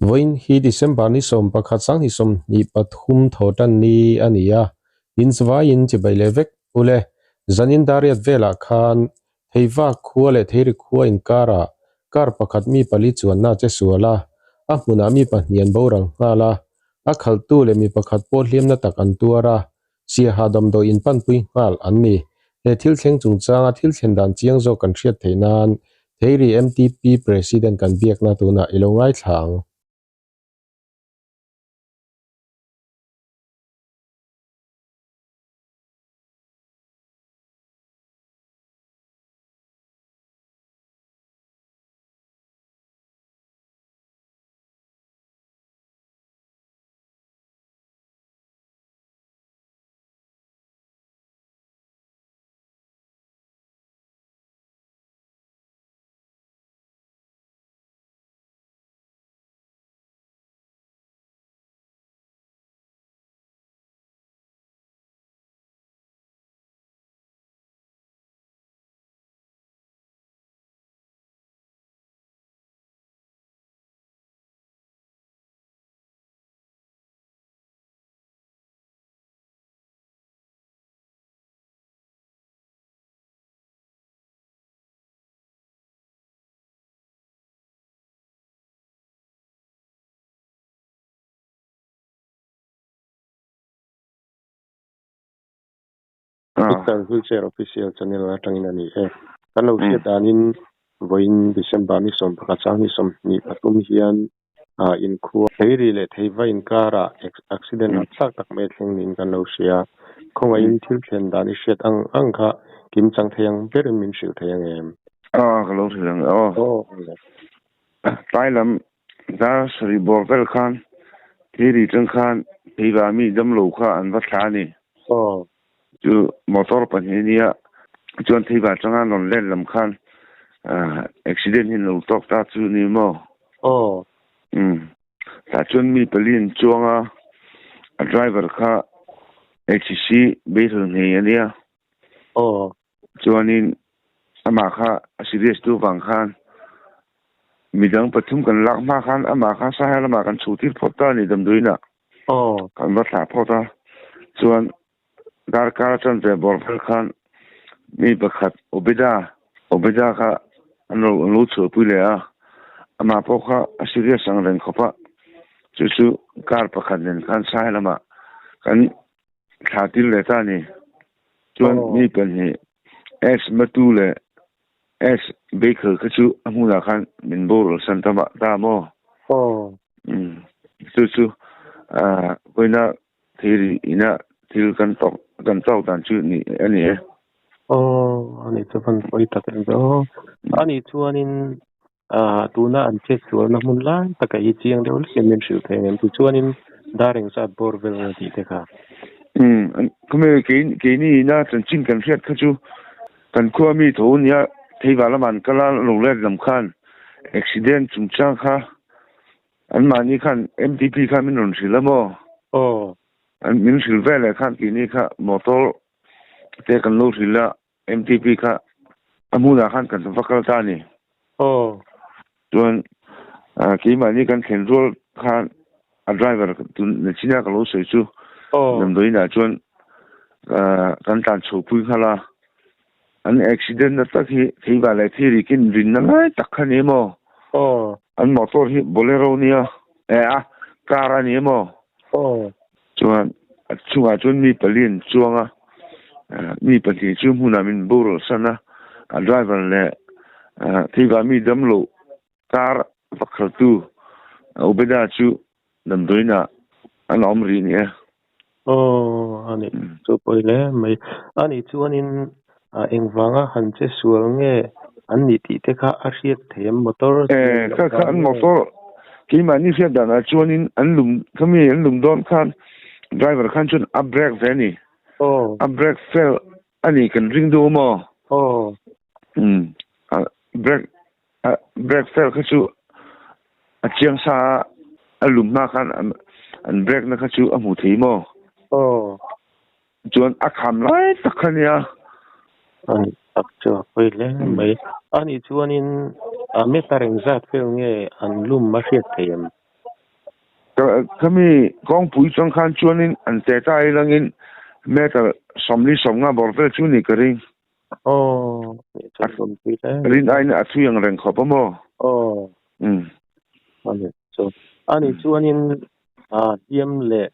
Vawiin hi December ni 11 2023 thawhtan ni a ni a, inchvaiin chibai leh vek ule. Zanin dariat velah khan Theiva khua leh Theiri khua inkarah car pakhat mi pali chuanna a che sual a, a hmunah mi pahnih an boral nghal a, a khalhtu leh mi pakhat pawh hliamna tak an tuar a, Siaha damdawi inpanpui nghal an ni. He thil thleng chungchanga thil thlen dan chiang zawk kan hriat theih nan Theiri MTP President kan biakna tunah i lo ngaithla ang. Victor Wheelchair Official Channel atangin a ni e. Kan lo hriat danin vawiin December ni 11 2023 hian inkhua Theiri leh Theiva inkarah accident rapthlak tak mai a thleng niin kan lo hria. Khawngaihin thil thlen dan i hriat ang ang kha kim chang thei ang berin min hrilh thei ang em? Ka lo hrilh ang e aw. Tlai lam dar sarih bawr vel khan Theiri tang khan Theiva mi damlo kha an va thla a ni. Chu motor pahnih a nia, chuan Theiva tanga rawn let lam khan accident hi an lo tawk ta chu ni maw? Tah chuan mi pali an chuang a, a driver kha HCC Beithel nghei a nia. Chuanin amah kha a serious deuh vang khan midang pathum kan lak hma khan amah kha Sahel lamah kan chhuh tir phawt ta a ni damdawiinah. Kan va thlah phawt a, chuan darkar atang ve bawr vel khan mi pakhat Obeda, Obeda kha an lo an lo chhuahpui leh a, amah pawh kha a serious ang reng khawp a, chu chu car pakhat nen khan Sahel lamah kan thlah tir leh ta a ni. Chuan mi pahnih S Matu leh S Baker kha chu a hmunah khan min boral san ta mah ta maw? Chu chu vawiina thil ina thil kan tawk kan tawk dan chu ni a ni e. Aw, ani chu van pawi tak em ve aw. Ani chuanin tuna an chet sualna hmun lai taka hi chiang deuh hlekin min hrilh thei ang em? Tichuanin dar engzat bawr vel nge tih te kha? Khawme keini ina chanchin kan hriat kha chu kan khua mi tho nia Theiva lama an kal a, lo let lam khan accident chungchang kha anmahni khan MTP khan min rawn hrilh a maw? Min hrilh veleh khan keini kha motor te kan lo hrilh a. MTP kha a hmunah khan kan va kal ta a ni. Chuan keimahni kan thlen rual khan a driver tun nachina ka lo sawi chu damdawiinah chuan kan tlan chho pui nghal a. An accident na tak hi Theiva leh Theirikin rinna lai tak kha ni emaw? An motor hi Bolero nia a car a ni emaw? Chuan a chungah chuan mi pali an chuang a, mi pahnih chu hmunah min boral san a, a driver leh Theiva mi damloh car va khaltu Obeda chu damdawiinah an awm rih ni e. Aw, a nih chu pawi hle mai. A nih chuanin engvanga han che sual nge an nih tih te kha a hriat thei em motor Eh, kha kha an motor keimahni hriat danah chuanin an lum kha mi an lum dawn khan driver khan chuan a brake ve a ni. A brake fail a ni kan ring duh maw? A brake a brake fail kha chu a chiang sa a, a lum hma khan an brake na kha chu a hmu thei maw? Chuan a kham lai tak kha nia. A nih tak chu a pawi hle mai. A nih chuanin a meter engzat vel nge an lum a hriat thei em? Khami kawngpui chuang khan chuanin an te ta ai langin meter sawmli sawmnga bawr vel chu ni ka ring. Aw, nih chuan rawn pui hle. Rin aiin a thui ang reng khawp a maw? Aw. Umm. Ani chu. Ani chuanin a hliam leh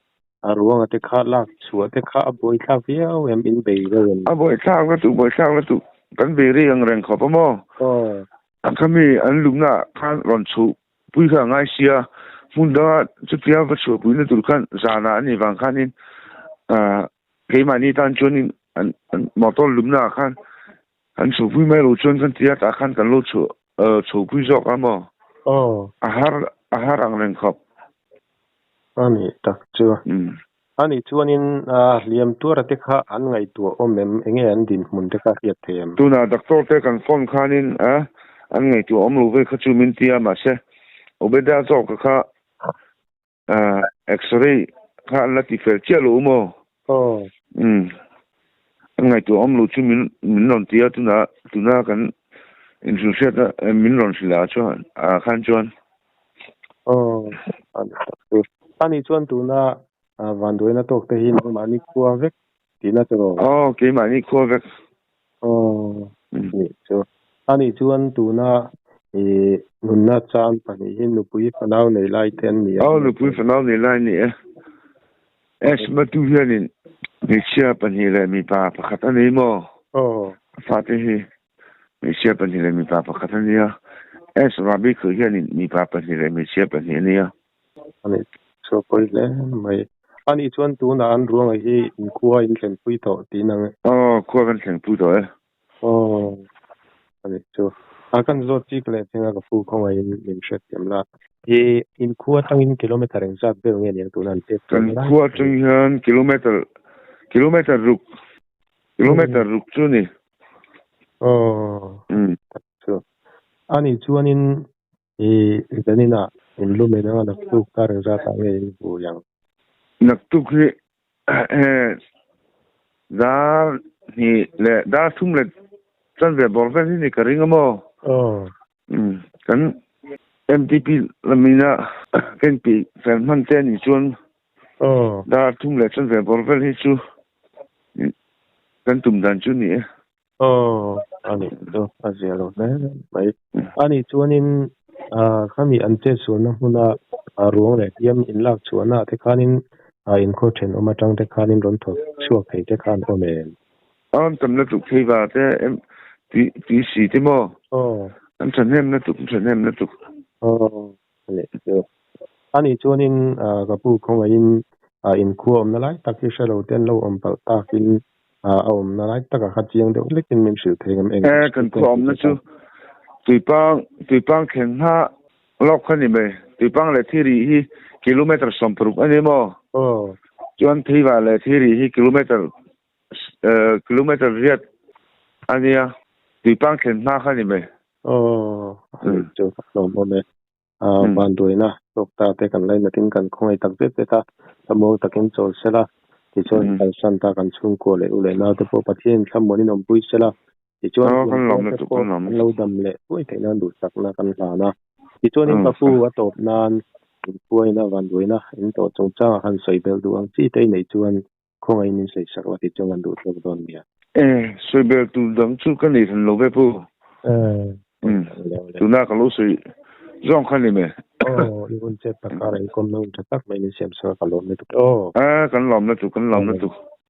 a ruanga te kha lak chhuah te kha a buaithlak viau em in bei deuh em? A buaithlak lutuk, buaithlak lutuk. Kan bei rei ang reng khawp a maw? Aw. A khami an lumna khan rawn chhuh pui kha a ngai sia, hmun danga chutia va chhuah puina tur khan zanah a nih vang khanin ah keimahni tan chuanin an motor lumna ah khan an chhuah pui mai lo chuan kan tia tah khan kan lo chhuah chho pui zawk a maw? Aw. A har a har ang reng khawp. A nih tak chu. Umm. A nih chuanin ah hliam tuara te kha an ngaihtuah awm em? Enge an dinhmun te kha hriat thei em? Tunah doctor te kan phone khanin ah an ngaihtuah awm lo ve kha chu min ti a mahse Obeda zawk kha ah x-ray kha an la ti fel chiah lo maw? Aw. Umm. An ngaihtuah awm lo chu min min rawn ti a tunah tuna kan inhrilhhriat a min rawn hrilh ah chuan ah khan chuan. Aw. A ni tak chu. A nih chuan tuna Vanduaina tawk te hi nangmahni khua vek tihna chu raw? Aw, keimahni khua vek. Aw, nih chu. A nih chuan tuna i nunna chan pahnih hi nupui fanau nei lai te an ni a? Aw, nupui fanau nei lai ni e. Esma tu hianin hmeichhia pahnih leh mipa pakhat a nei maw? Aw. A fate hi hmeichhia pahnih leh mipa pakhat a nia. Es Rabi khuh hianin mipa pahnih leh hmeichhia pahnih a nia. A nih chu a pawi hle mai. A nih chuan tunah an ruanga hi in khua in thlenpui tawh tih ang e. Aw, khua kan thlenpui tawh e. Aw, a nih chu. A kan zawt chik leh theng a ka pu khawngaihin min hriatthiam la. I in khua atangin kilometer engzat vel nge niang tunah an pek Kan khua atang hian kilometer, kilometer ruk, kilometer ruk chu a ni. Aw, chu. A nih chuanin I zaninah in lu mai dang a naktuk kar engzat ah nge in vui ang? Naktuk hi dar hnih leh dar thum leh chanve bawr vel hi ni ka ring a maw? Aw. Kan MTP lamina kan tih fel hman te a nih chuan Aw. dar thum leh chanve bawr vel hi chu kan tum dan chu ni e. Aw, a nih chu a zia lo hle mai. A nih chuanin khami an chetsualna hmuna ruang leh hliam inlak chhuahna te khanin inkhaw thenawm atang te khanin rawn thawk chhuak thei te khan awm em? An tam lutuk thei va te tui si te maw? Aw. An thahnem lutuk, an thahnem lutuk. Aw, a nih chu. A nih chuanin ka pu khawngaihin inkhua awmna lai tak hi hre lo te an lo awm palh takin A awmna lai takah kha chiang deuh hlekin min hrilh thei ngam eng. E, kan khua awmna chu Tuipang, Tuipang thleng hma lawk kha ni mai. Tuipang leh Thiri hi kilometer 60 a ni maw? Aw. Chuan Theiva leh Thiri hi kilometer, kilometer riat a nia. Tuipang thlen hma kha ni mai. Aw, a nih chu a hlawmawm e. Vanduaina tawk ta te kan lainatin kan khawngaih tak zet zet a, thlamuang takin chawl se la, tichuan kalsan ta kan chhungkua leh u leh nau te pawh Pathianin thlamuanin awmpui se la, tichuan tuankhua te pawh an lo dam leh thuai theih nan duhsakna kan hlan a. Tichuanin ka pu a tawp nan inphuaina vanduaina in tawh chungchangah han sawi belh duh ang chi te i neih chuan khawngaih min sawi sak la tichuan kan duh tawk dawn nia. E, sawi bel tur dang chu ka nei hran lo ve pu. E, Um, tuna ka lo sawi zawng kha ni me. Aw, i hun chet tak kara i kawm na hun tha tak mai min siam sak a ka lawm lutuk. Aw. A, kan lawm lutuk, kan lawm lutuk.